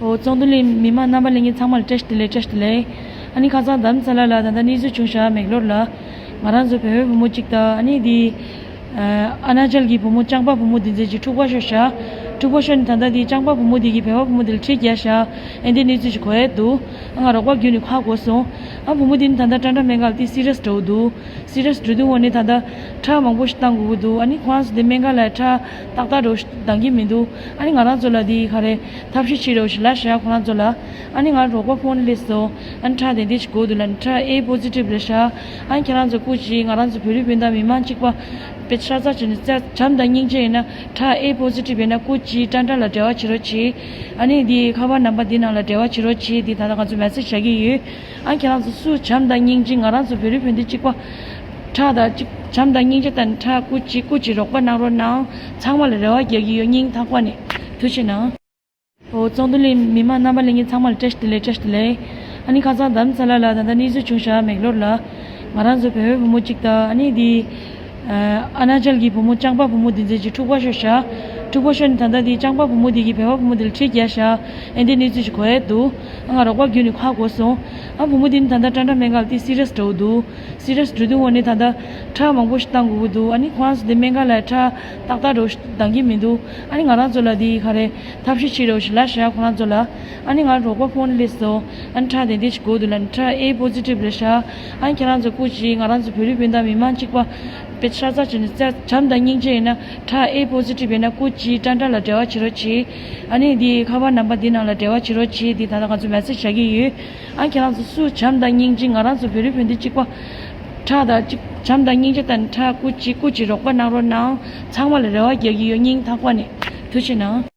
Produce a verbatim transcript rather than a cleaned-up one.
ཨོ་ཙོང་ཏུ་ལི་མི་མང་རྣམ་པ་ལྷན་རྒྱས་ཚང་མ་ལ་བཀྲ་ཤིས་བདེ་ལེགས། བཀྲ་ཤིས་བདེ་ལེགས། ཨ་ནི་ཁ་སང་དྷ་རམ་ས་ལ་ལ་ད་ལྟ་གནས་ཚུལ་བྱུང་ཤག་མེག་ལོར་ལ། ང་རང་ཚོ་བོད་པའི་བུ་མོ་གཅིག་དང་ཨ་ནི་དེ་ཨ་ན་ཅལ་གྱི་བུ་མོ་ལྕང་པ་བུ་མོ་དེ་ཚོ་ཅིག་འཁྲུག་པ་ཤོར་ཤག་འཁྲུག་པ་ཤོར་ནས་ད་ལྟ་དེ་ལྕང་པ་བུ་མོ་དེ་གིས་བོད་པ་བུ་མོ་དེ་ལ་གྲི་བརྒྱབ་ཤག་ཨེ་འདི་གནས་ཚུལ་ཞིག་གོ་ཡས་འདུག་ཨ་ང་རོགས་པ་བརྒྱུད་ནས་ཁ་གོ་སོང་། ཨ་བུ་མོ་དེ་ནི་ད་ལྟ་ཊ་ཊ་སྨན་ཁང་ལ་དེ་སི་རི་ཡས་འགྲོ་གི་འདུག་སི་རི་ཡས་འགྲོ་དུས་འོ་ནི་ད་ལྟ་ཁྲག་མང་པོ་ཞིག་བཏང་དགོས་ཀྱི་འདུག་ཨ་ནི་ཁོ་རང་ཚོ་དེ་སྨན་ཁང་ལ་ཁྲག་ཏག་ཏག་འགྲོ་ཞིག་འདང་གི་མི་འདུག་ཨ་ནི་ང་རང་ཚོ་ལ་དེ་ག་རེ་ཐབས་ཤེས་བྱེད་རོགས་ཞེས་ལབ་ཤག་ཁོ་རང་ཚོ་ལ། ཨ་ནི་ང་རོགས་པ་ཕོན་སླེབས་སོང་། ཨ་ནི་ཁྲག་དེ་འདྲ་ཞིག་དགོས་འདུག་ལབ་ནས་ཁྲག་ཨེ་པོ་སི་ཊིབ་རེད་ཤག་ཨ་ནི་ཁྱེད་རང་ཚོ་སྐུ་མཁྱེན། ང་རང་ཚོ་བོད་རིགས་སྤུན་ཟླ་མི་མང་གཅིག་པ་དཔེ་ཧྲ་ཙག་བྱས་ནས་བྱམས་དང་སྙིང་རྗེ་ཡིན་ན་ཁྲག་ཨེ་པོ་སི་ཊིབ་ཡིན་ན་སྐུ་མཁྱེན་ཊ་ཊ་ལ་འབྲེལ་བ་བྱེད་རོགས་གྱིས། ཨ་ནི་འདི་ཁ་པར་ནམ་བར་འདི་ནང་ལ་འབྲེལ་བ་བྱེད་རོགས་གྱིས། འདི་ད་ལྟ་ང་ཚོ་མེ་སེ་ཇི་བཞག་གི་ཡོད། ཨ་ཁྱེད་རང་ཚོ་སུ་བྱམས་དང་སྙིང་རྗེ། ང་རང་ཚོ་བོད་རིགས་སྤུན་ཟླ་གཅིག་པ་ཁྲག་དང་གཅིག་བྱམས་དང་སྙིང་རྗེ་དང་ཁྲག་སྐུ་མཁྱེན་སྐུ་མཁྱེན་རོགས་པ་གནང་རོགས་གནང་། ཚང་མ་ལ་རེ་བ་རྒྱག་གི་ཡོད། སྙིང་ཐག་པ་ནས་ཐུགས་རྗེ་གནང་། ཨོ་ཙོང་ཏུ་ལི་མི་མང་རྣམ་པ་ལྷན་རྒྱས་ཚང་མ་ལ་བཀྲ་ཤིས་བདེ་ལེགས། བཀྲ་ཤིས་བདེ་ལེགས། ཨ་ནི་ཁ་སང་དྷ་རམ་ས་ལ་ལ་ད་ལྟ་གནས་ཚུལ་བྱུང་ཤག་མེག་ལོར་ལ། ང་རང་ཚོ་བོད་པའི་བུ་མོ་གཅིག་དང་ཨ་ནི་དེ་ཨ་ན་ཅལ་གྱི་བུ་མོ་ལྕང་པ་བུ་མོ་དེ་ཚོ་ཅིག་འཁྲུག་པ་ཤོར་ཤག་འཁྲུག་པ་ཤོར་ནས་ད་ལྟ་དེ་ལྕང་པ་བུ་མོ་དེ་གིས་བོད་པ་བུ་མོ་དེ་ལ་གྲི་བརྒྱབ་ཤག་ཨེ་འདི་གནས་ཚུལ་ཞིག་གོ་ཡས་འདུག་ཨ་ང་རོགས་པ་བརྒྱུད་ནས་ཁ་གོ་སོང་། ཨ་བུ་མོ་དེ་ནི་ད་ལྟ་ཊ་ཊ་སྨན་ཁང་ལ་དེ་སི་རི་ཡས་འགྲོ་གི་འདུག་སི་རི་ཡས་འགྲོ་དུས་འོ་ནི་ད་ལྟ་ཁྲག་མང་པོ་ཞིག་བཏང་དགོས་ཀྱི་འདུག་ཨ་ནི་ཁོ་རང་ཚོ་དེ་སྨན་ཁང་ལ་ཁྲག་ཏག་ཏག་འགྲོ་ཞིག་འདང་གི་མི་འདུག་ཨ་ནི་ང་རང་ཚོ་ལ་དེ་ག་རེ་ཐབས་ཤེས་བྱེད་རོགས་ཞེས་ལབ་ཤག་ཁོ་རང་ཚོ་ལ། ཨ་ནི་ང་རོགས་པ་ཕོན་སླེབས་སོང་། ཨ་ནི་ཁྲག་དེ་འདྲ་ཞིག་དགོས་འདུག་ལབ་ནས་ཁྲག་ཨེ་པོ་སི་ཊིབ་རེད་ཤག་ཨ་ནི་ཁྱེད་རང་ཚོ་སྐུ་མཁྱེན། ང་རང་ཚོ་བོད་རིགས་སྤུན་ཟླ་མི་མང་གཅིག་པ་དཔེ་ཧྲ་ཙག་བྱས་ནས་བྱམས་དང་སྙིང་རྗེ་ཡིན་ན་ཁྲག་ཨེ་པོ་སི་ཊིབ་ཡིན་ན་སྐུ་མཁྱེན་ཊ་ཊ་ལ་འབྲེལ་བ་བྱེད་རོགས་གྱིས། ཨ་ནི་འདི་ཁ་པར་ནམ་བར་འདི་ནང་ལ་འབྲེལ་བ་བྱེད་རོགས་གྱིས། འདི་ད་ལྟ་ང་ཚོ་མེ་སེ་ཇི་བཞག་གི་ཡོད། ཨ་ཁྱེད་རང་ཚོ་སུ་བྱམས་དང་སྙིང་རྗེ། ང་རང་ཚོ་བོད་རིགས་སྤུན་ཟླ་གཅིག་པ་ཁྲག་དང་གཅིག་བྱམས་དང་སྙིང་རྗེ་དང་ཁྲག་སྐུ་མཁྱེན་སྐུ་མཁྱེན་རོགས་པ་གནང་རོགས་གནང་། ཚང་མ་ལ་རེ་བ་རྒྱག་གི་ཡོད། སྙིང་ཐག་པ་ནས་ཐུགས་རྗེ་གནང་།